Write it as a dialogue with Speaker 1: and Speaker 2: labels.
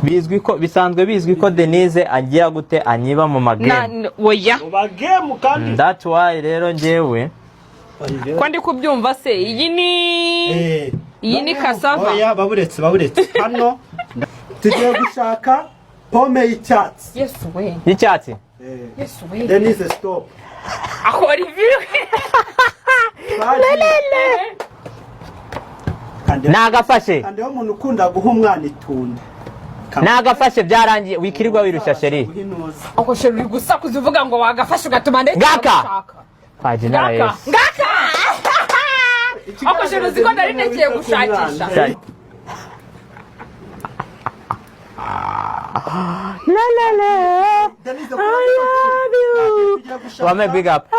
Speaker 1: Bizwi ko, bisanzwe bizwi ko Denise agira gute, anyiba mu
Speaker 2: Na
Speaker 1: magame.
Speaker 2: Oya.
Speaker 3: Mu bagemu kandi.
Speaker 1: That's why rero njyewe
Speaker 2: Ko ndi kubyumva se, iyi ni iyi ni cassava.
Speaker 3: Oya, baburetse, baburetse. Hano tugiye gushaka pome y'icyatsi.
Speaker 2: Yesu we!
Speaker 1: Y'icyatsi.
Speaker 2: Yesu we!
Speaker 3: Denise, stop.
Speaker 2: Akora ivi.
Speaker 1: Nagafashe.
Speaker 3: Kandi umuntu ukunda guha umwana itunda.
Speaker 1: Nagafashe, byarangiye, wikirirwa wirushya, chérie.
Speaker 3: Guha inuza.
Speaker 2: Ako chérie, uri gusakuza uvuga ngo wagafashe, ugatuma ndetse
Speaker 1: Ngaka!
Speaker 2: gushaka.
Speaker 1: Kwa jina la
Speaker 2: Ngaka!
Speaker 1: Yesu.
Speaker 2: Ngaka! Ako chérie, uzi ko nari ntekeye gushakisha.
Speaker 1: La la la.
Speaker 3: Denise,
Speaker 1: I love you.
Speaker 3: tugiye gushaka
Speaker 1: Wame, big up. I